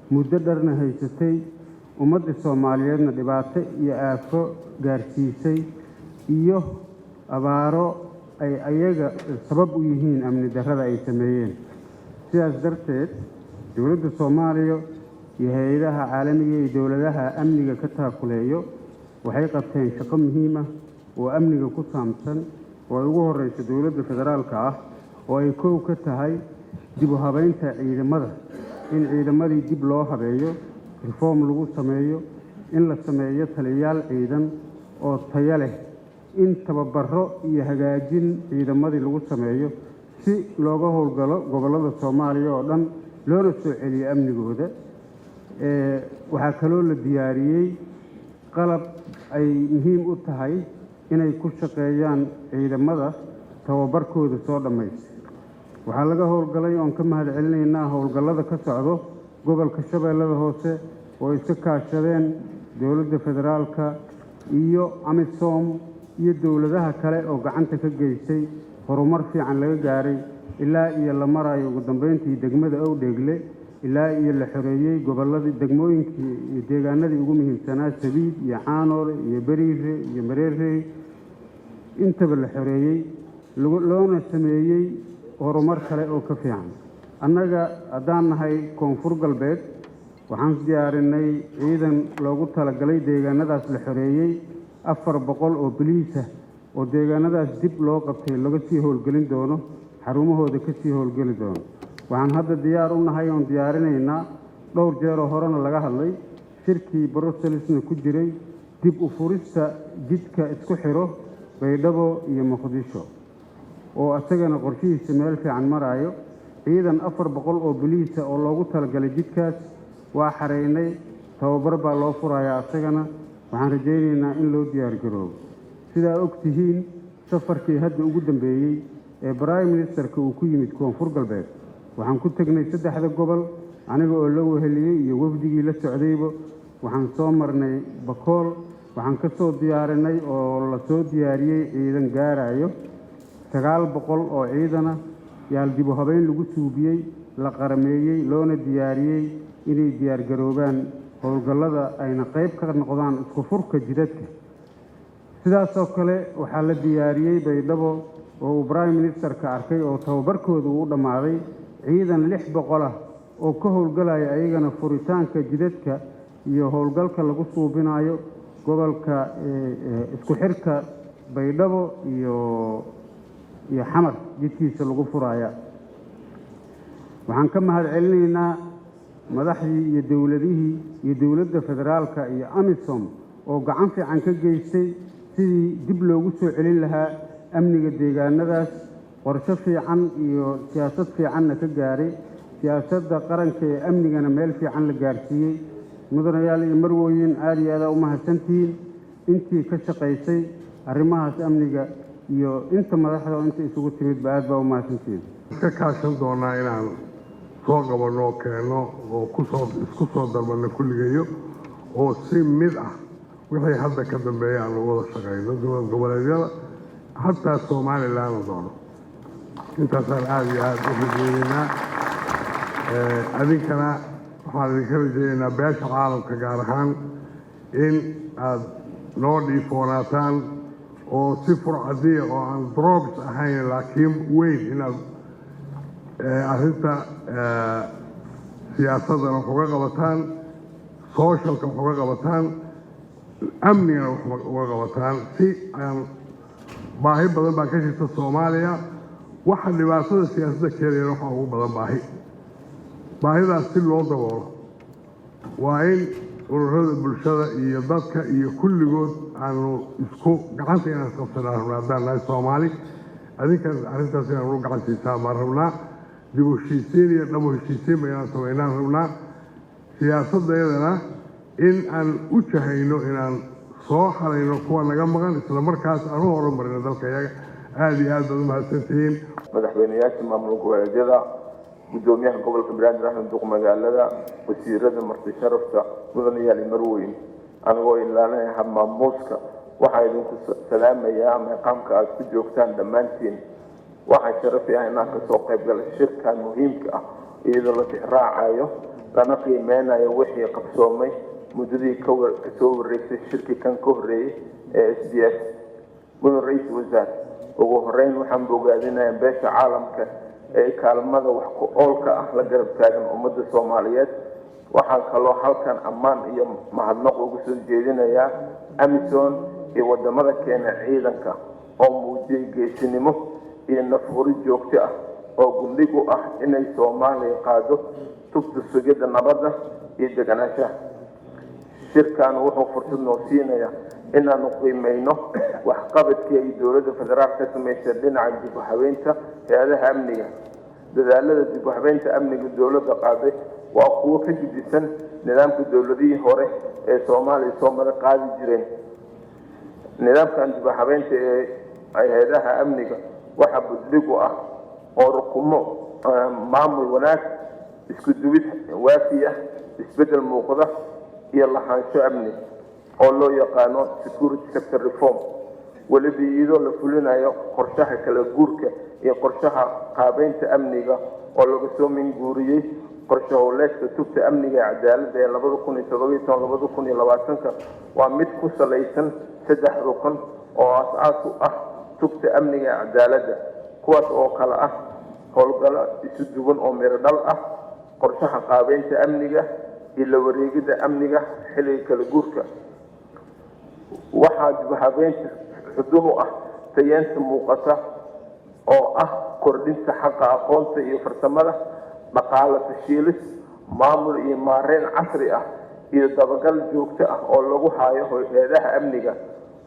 Muddo dharna haysatay, ummadda Soomaaliyeedna dhibaato iyo aafo gaarsiisay iyo abaaro ay ayaga sabab u yihiin amni darrada ay sameeyeen. Sidaas darteed, dowladda Soomaaliya iyo hay-adaha caalamiga iyo dowladaha amniga ka taakuleeyo waxay qabteen shaqo muhiim ah oo amniga ku saabsan, oo ay ugu horeyso dowladda federaalka ah, oo ay kow ka tahay dib u habeynta ciidamada, in ciidamadii dib loo habeeyo, reform lagu sameeyo, in la sameeyo taliyayaal ciidan oo tayo leh, in tababaro iyo hagaajin ciidamadii lagu sameeyo si looga howlgalo gobollada Soomaaliya oo dhan, loona soo celiyo amnigooda. Waxaa kaloo la diyaariyey qalab ay muhiim u tahay inay ku shaqeeyaan ciidamada tababarkooda soo dhammaystay. Waxaa laga howlgalay oon ka mahad celinaynaa howlgallada ka socdo gobolka Shabeellada Hoose oo iska kaashadeen dowladda federaalka iyo AMISOM iyo dowladaha kale oo gacanta ka geystay, horumar fiican laga gaaray ilaa iyo la marayo ugu dambeyntii degmada Owdheegle, ilaa iyo la xoreeyey gobolladii, degmooyinkii iyo deegaanadii ugu muhiimsanaa, Sabiid iyo Caanoole iyo Beriire iyo Mareerey, intaba la xoreeyey, loona sameeyey horumar kale oo ka fiican. Annaga haddaan nahay Koonfur Galbeed, waxaan diyaarinay ciidan loogu talagalay deegaanadaas la xoreeyey, 400 oo boliisa oo deegaanadaas dib loo qabtay laga sii howlgelin doono, xarumahooda ka sii howlgeli doono. Waxaan hadda diyaar u nahay oon diyaarinaynaa, dhowr jeeroo horena laga hadlay, shirkii Brusselsna ku jiray, dib u furista jidka isku xiro Baydhabo iyo Muqdisho, oo isagana qorshihiisa meel fiican maraayo. Ciidan 400 oo boliisa oo loogu talagalay jidkaas waa xareynay, tababar baa loo furayaa isagana. Waxaan rajaynaynaa in loo diyaargaroobo. Sidaa og tihiin, safarkii hadda ugu dambeeyey ee Prime Ministerka uu ku yimid Koonfur Galbeed, waxaan ku tegnay saddexda gobol, aniga oo la weheliyey iyo wafdigii la socdayba. Waxaan soo marnay Bakool. Waxaan ka soo diyaarinay oo la soo diyaariyey ciidan gaarayo 900 oo ciidana yaal, dib u habeyn lagu suubiyey, la qarameeyey, loona diyaariyey inay diyaargaroobaan howlgallada, ayna qayb ka noqdaan isku furka jidadka. Sidaasoo kale waxaa la diyaariyey Baydhabo, oo uu Prime Ministerka arkay oo tababarkooda uu u dhammaaday, ciidan 600 ah oo ka howlgalaya ayagana furitaanka jidadka iyo howlgalka lagu suubinayo gobolka, isku xirka Baydhabo iyo Xamar jidkiisa lagu furaya. Waxaan ka mahad celinaynaa madaxdii iyo dowladihii iyo dowladda federaalka iyo AMISOM oo gacan fiican ka geystay sidii dib loogu soo celin lahaa amniga deegaanadaas, qorshe fiican iyo siyaasad fiicanna ka gaaray, siyaasadda qaranka ee amnigana meel fiican la gaarsiiyey. Mudanayaal iyo marwooyin, aada iyo aadaa u mahadsantihiin intii ka shaqaysay arrimahaas amniga iyo inta madaxda oo inta isugu timidba, aad baa u mahadsantihiin. Iska kaashan doonaa inaan soo qabanno oo keenno oo kusoo isku soo darbanno kulligeeyo, oo si mid ah wixii hadda ka dambeeya aan wada shaqayno dowlad goboleedyada, hataa Somaliland doono. Intaasaan aada iyo aada u rajeynaynaa. Adinkana waxaan idinka rajeynaynaa, beesha caalamka gaar ahaan, in aad noo dhiifoonaataan oo si furcadiya oo aan drops ahayn laakiin weyn inaad arrinta siyaasaddana wax uga qabataan, socialka wax uga qabataan, amnigana wax uga qabataan. Si aan baahi badan baa ka jirta Soomaaliya. Waxa dhibaatada siyaasadda keenayana waxaa ugu badan baahi. Baahidaas si loo daboolo waa in ururada bulshada iyo dadka iyo kulligood aanu isku gacanta inaan isqabsanaa rabnaa haddaan nahay Soomaali. Adinkan arrintaas inaan u gacan siisaan baan rabnaa. Dib u heshiisiin iyo dhab u heshiisiin ba inaan samaynaan rabnaa. Siyaasaddayadana in aan u jahayno inaan soo xalayno kuwa naga maqan, isla markaas aan u horumarino dalka yaga. Aada iyo aad baad u mahadsantihiin. Madaxweyneyaasha maamul goboleedyada, guddoomiyaha gobolka Banaadir Axmed Duq magaalada, wasiirada, marti sharafta, mudanayaal iyo marweyn, anigoo ilaalinaya habmaamuuska, waxaa idinku salaamayaa meeqaamka aada ku joogtaan dhammaantiin. Waxaa sharaf ah inaan kasoo qayb galay shirkan muhiimka ah. iyadoo la tixraacayo lana qiimeynayo wixii qabsoomay muddadii kasoo wareysay shirkii kan ka horreeyey ee SBS. Mudan Ra-iisul Wasaare, ugu horeyn waxaan bogaadinayaa beesha caalamka ee kaalmada wax ku oolka ah la garab taagan ummadda Soomaaliyeed. Waxaan kaloo halkan ammaan iyo mahadnaq ugu soo jeedinayaa AMISOM iyo wadamada keena ciidanka oo muujiyay geesinimo iyo nafhuri joogto ah oo gundhig u ah inay Soomaaliya qaado tubta sugidda nabadda iyo deganaanshaha. Shirkan wuxuu fursad noo siinayaa inaanu qiimeyno waxqabadkii ay dowladda federaalk ka samaysay dhinaca dib u habeynta hay-adaha amniga. Dadaalada dib u habeynta amniga dowladda qaaday waa kuwo ka gedisan nidaamka dowladihii hore ee Soomaaliya soo mara qaadi jireen. Nidaamkan dib u habeynta ee hay-adaha amniga waxaa buddhig u ah oo rukumo maamul wanaag, isku duwid waafi ah, isbeddel muuqda iyo lahaansho amni oo loo yaqaano security sector reform, weliba iyadoo la fulinayo qorshaha kala guurka iyo qorshaha qaabeynta amniga oo laga soo minguuriyey qorshe howleedka tubta amniga ee cadaaladda ee 2017 2020-ka. Waa mid ku salaysan saddex rukun oo aas-aas u ah tubta amniga ee cadaaladda, kuwaas oo kale ah howlgallo isu duwan oo miro dhal ah, qorshaha qaabeynta amniga iyo la wareegidda amniga xilliga kala guurka. Waxaa dib u habeynta xudun u ah tayeenta muuqata oo ah kordhinta xaqa aqoonta iyo farsamada, dhaqaale tashiilis, maamul iyo maareyn casri ah iyo dabagal joogto ah oo lagu hayo hay-adaha amniga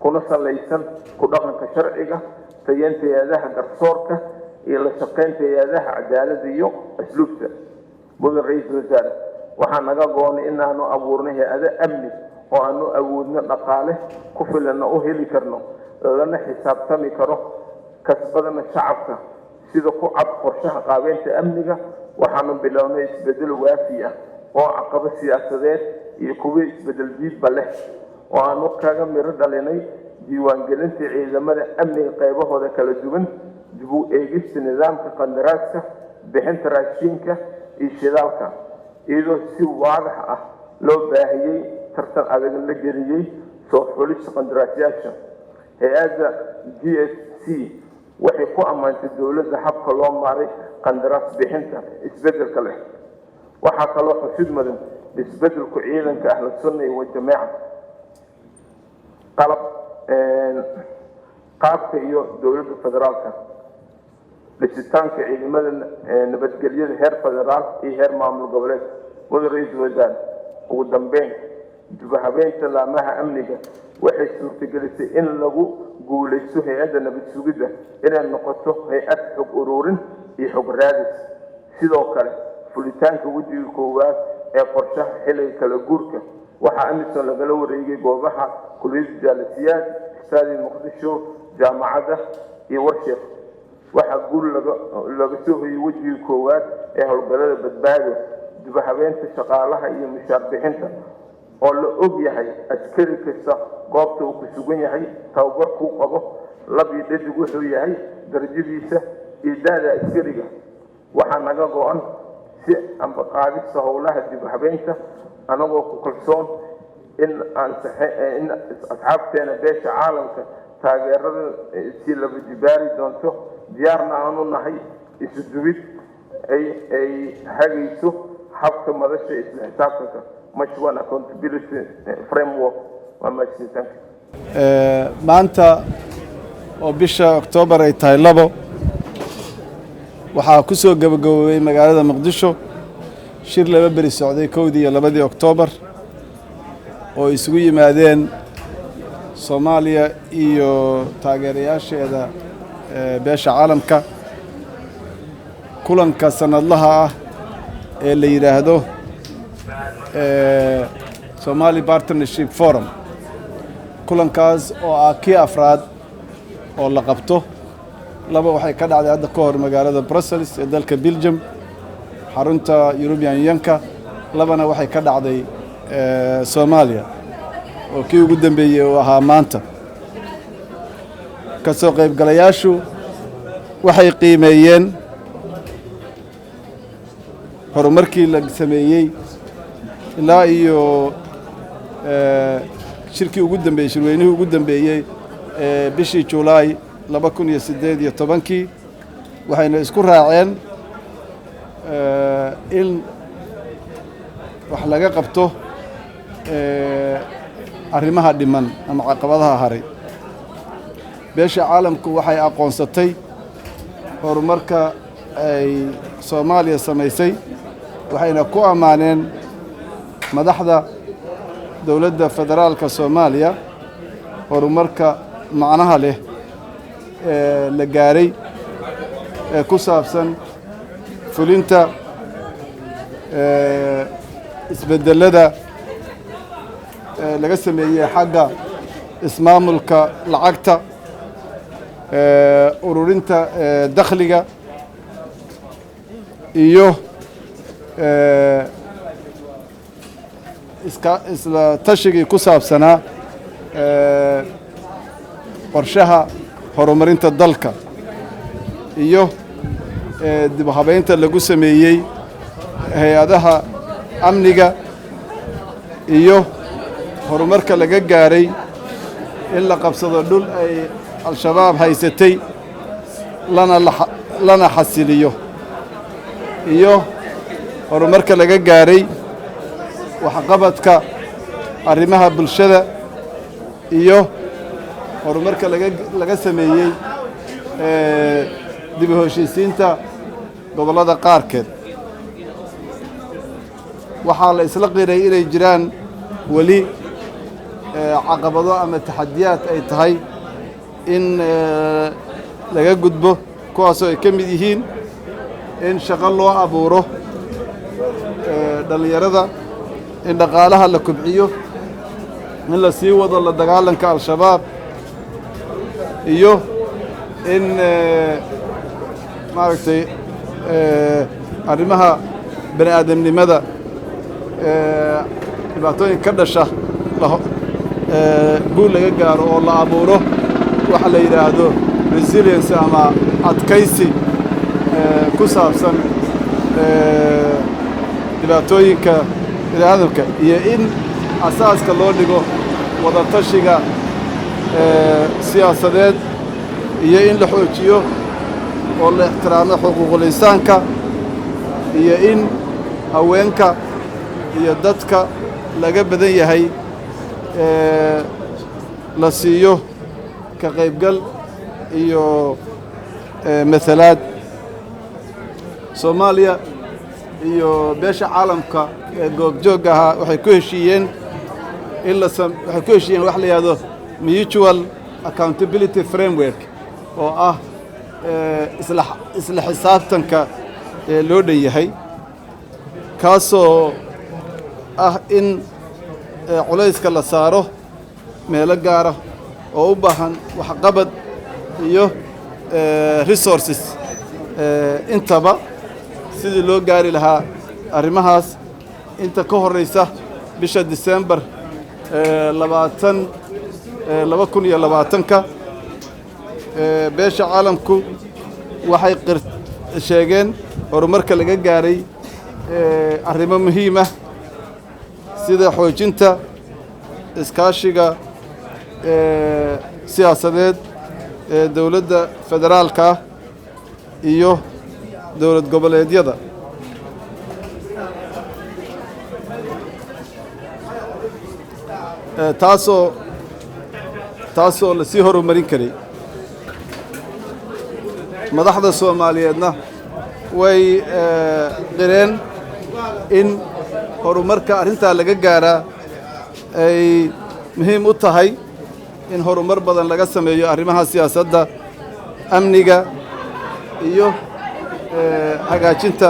kuna salaysan ku dhaqanka sharciga, tayeenta hay-adaha garsoorka iyo la shaqeynta hay-adaha cadaaladda iyo asluubta. Mudan Ra-iisul Wasaare, waxaa naga goonay inaanu abuurnay hay-ado amni oo aanu awoodno dhaqaale ku filanna u heli karno, lana xisaabtami karo, kasbadana shacabka sida ku cad qorshaha qaabeynta amniga. Waxaanu bilownay isbedel waafi ah oo caqabo siyaasadeed iyo kuwo isbedel diidba leh oo aanu kaga miro dhalinay diiwaangelinta ciidamada amniga qaybahooda kala duwan, dib u eegista nidaamka qandaraaska, bixinta raashinka iyo shidaalka, iyadoo si waadax ah loo baahiyey, tartan adag la geliyey soo xulista qandaraasyaasha. Hay-adda GSC waxay ku ammaantay dowladda habka loo maray qandaraas bixinta isbedelka leh. Waxaa kaloo xusid mudan isbedelku ciidanka Ahlu Sunna iyo Wajamaaca, qalab qaabka iyo dowladda federaalka, dhisitaanka ciidamada nabadgelyada heer federaal iyo heer maamul goboleed. Mudan Ra-iisul Wasaare, ugu dambeyn, dib u habeynta laamaha amniga waxay suurtagelisay in lagu guulaysto hay-adda nabad sugidda inay noqoto hay-ad xog ururin iyo xog raadis. Sidoo kale, fulitaanka wejiga koowaad ee qorshaha xilliga kala guurka, waxaa AMISOM lagala wareegay goobaha kuliyadda Jaalisiyaad, Istaadi Muqdisho, jaamacadda iyo Warsheekh. Waxaa guul laga soo hoyey wejiga koowaad ee howlgallada Badbaado, dib u habeynta shaqaalaha iyo mushaar bixinta oo la og yahay askari kasta goobta uu ku sugan yahay, tababarkuu qabo, lab iyo dhadig wuxuu yahay, darajadiisa iyo da-da askariga. Waxaa naga go-an si amba qaadista howlaha dib u habeynta, anagoo ku kalsoon in asxaabteena beesha caalamka taageerada si laba jibaari doonto, diyaarna aanu nahay isu dubid ay hagayso habka madasha isla xisaabtanka, mutual accountability framework. Waa mahadsantahay. Maanta oo bisha Oktoobar ay tahay 2, waxaa ku soo gebagaboobay magaalada Muqdisho shir 2 beri socday, 1dii iyo 2dii Oktoobar, oo isugu yimaadeen Soomaaliya iyo taageerayaasheeda beesha caalamka, kulanka sanadlaha ah ee la yidhaahdo Somali Partnership Forum, kulankaas oo ah kii afraad oo la qabto. Laba waxay ka dhacday hadda ka hor magaalada Brussels ee dalka Belgium, xarunta European Unionka, labana waxay ka dhacday Soomaaliya, oo kii ugu dambeeyey uu ahaa maanta. Ka soo qaybgalayaashu waxay qiimeeyeen Horumarkii la sameeyey ilaa iyo shirkii ugu dambeeyey, shirweynihii ugu dambeeyey ee bishii Julaay 2018-kii, waxayna isku raaceen in wax laga qabto arrimaha dhiman ama caqabadaha haray. Beesha caalamku waxay aqoonsatay horumarka ay Soomaaliya samaysay, waxayna ku ammaaneen madaxda Dowladda Federaalka Soomaaliya horumarka macnaha leh ee la gaaray ee ku saabsan fulinta isbeddelada laga sameeyey xagga ismaamulka lacagta, ururinta dakhliga iyo iska isla tashigii ku saabsanaa qorshaha horumarinta dalka iyo dib u habeynta lagu sameeyey hay-adaha amniga iyo horumarka laga gaaray in la qabsado dhul ay Al-Shabaab haysatay lana xasiliyo, iyo horumarka laga gaaray waxqabadka arrimaha bulshada, iyo horumarka laga sameeyey dib u heshiisiinta gobollada qaarkeed. Waxaa la isla qiray inay jiraan weli caqabado ama taxadiyaad ay tahay in laga gudbo, kuwaasoo ay ka mid yihiin in shaqo loo abuuro dhallinyarada, in dhaqaalaha la kobciyo, in la sii wado la dagaalanka Al-Shabaab, iyo in maaragtay arrimaha bani aadamnimada dhibaatooyin ka dhasha guul laga gaaro oo la abuuro waxa la yidhaahdo resilience ama adkaysi ku saabsan dhibaatooyinka bani aadamka, iyo in asaaska loo dhigo wadatashiga siyaasadeed, iyo in la xoojiyo oo la ixtiraamo xuquuqul insaanka, iyo in haweenka iyo dadka laga badan yahay la siiyo ka qaybgal iyo mathalaad. Soomaaliya iyo beesha caalamka ee goobjoogga ahaa waxay ku heshiiyeen in la waxay ku heshiiyeen wax la yidhaahdo mutual accountability framework, oo ah isla xisaabtanka ee loo dhan yahay, kaasoo ah in culayska la saaro meelo gaara oo u baahan waxqabad iyo resources intaba, sidii loo gaari lahaa arrimahaas inta ka horreysa bisha Disembar 20 2020-ka. Beesha caalamku waxay sheegeen horumarka laga gaaray arrimo muhiim ah, sida xoojinta iskaashiga siyaasadeed ee dowladda federaalka ah iyo dowlad goboleedyada, taasoo lasii horumarin karay. Madaxda Soomaaliyeedna way qireen in horumarka arrintaa laga gaaraa ay muhiim u tahay in horumar badan laga sameeyo arrimaha siyaasadda, amniga iyo hagaajinta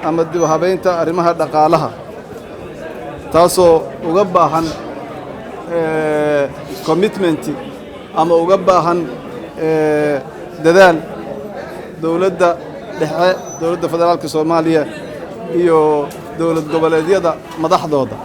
ama dib u habeynta arrimaha dhaqaalaha, taasoo uga baahan commitment ama uga baahan dadaal dowladda dhexe, Dowladda Federaalka Soomaaliya, iyo dowlad goboleedyada madaxdooda.